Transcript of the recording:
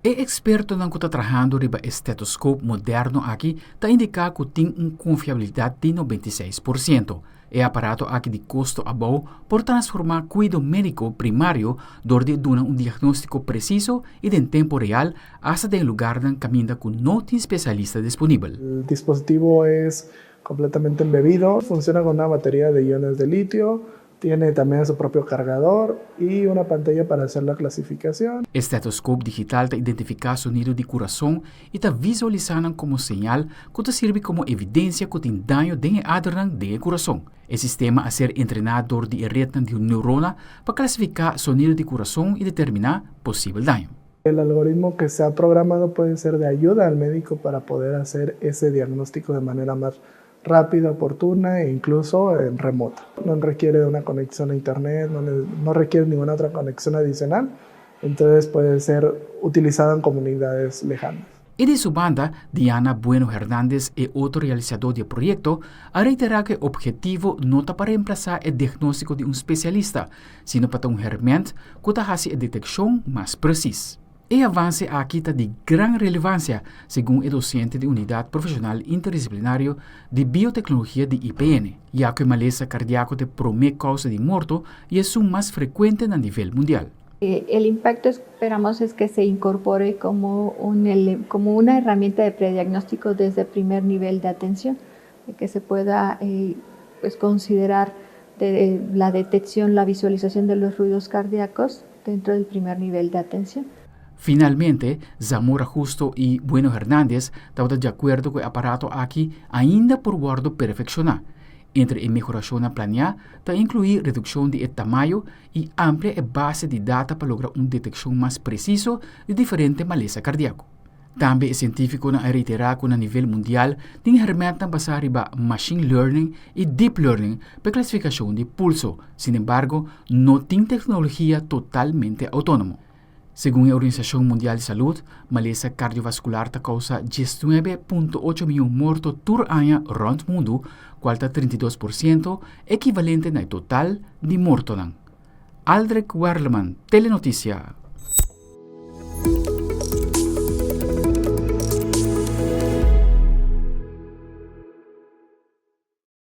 E ekspertonan ku ta trahando riba e stetoskop moderno aki ta indiká ku tin un konfiabilidat di 96%. E aparato aki di kosto abou por transformá kuido médiko primario dor di duna un diagnóstiko presiso i den tempu real asta den lugarnan kaminda ku no tin spesialista disponibel. El dispositivo es completamente embebido, funciona con una batería de iones de litio, tiene también su propio cargador y una pantalla para hacer la clasificación. E stetoskop digital ta identifiká sonido di kurason i ta visualisá nan komo señal ku ta sirbi komo evidensia ku tin daño den e adernan den e kurason. E sistema a ser entrená dor di e retnan di un neurona pa klasifiká sonido di kurason i determiná posibel daño. El algoritmo que se ha programado puede ser de ayuda al médico para poder hacer ese diagnóstico de manera más rápida, oportuna e incluso en remota. No requiere de una conexión a internet, no, no requiere ninguna otra conexión adicional, entonces puede ser utilizado en comunidades lejanas. I di su banda, Diana Bueno Hernández, e otro realisadó di e proyekto, a reiterá ku e ophetivo no ta pa remplasá e diagnóstiko di un spesialista, sino pa ta un hèrmènt ku ta hasi e detekshon mas presis. E avanse aki ta di gran relevansia, segun e dosente di Unidat Profeshonal Interdisiplinario di Bioteknologia di IPN, ya ku e malesa kardiako ta e promé kousa di morto i esun mas frekuente na nivel mundial. El impacto esperamos es que se incorpore como un como una herramienta de prediagnóstico desde primer nivel de atención, que se pueda pues considerar de la detección, la visualización de los ruidos cardíacos dentro del primer nivel de atención. Finalmente, Zamora Justo i Bueno Hernández tabata di akuerdo ku e aparato aki ainda por wòrdu perfekshoná. Entre e mehorashonnan planiá ta inkluí redukshon di e tamayo i amplia e base di data pa logra un detekshon mas presiso di diferente malesa kardiako. Tambe e sientífikonan a reiterá ku na nivel mundial tin hèrmèntnan basá riba machine learning i deep learning pa e klasifikashon di pulso, sinembargo no tin teknologia totalmente outónomo. Segun e Organisashon Mundial di Salud, malesa kardiovaskular ta kousa 19.8 mion morto tur aña rònt mundu, kual ta 32% ekivalente na e total di mortonan. Aldrich Werleman, Telenotisia.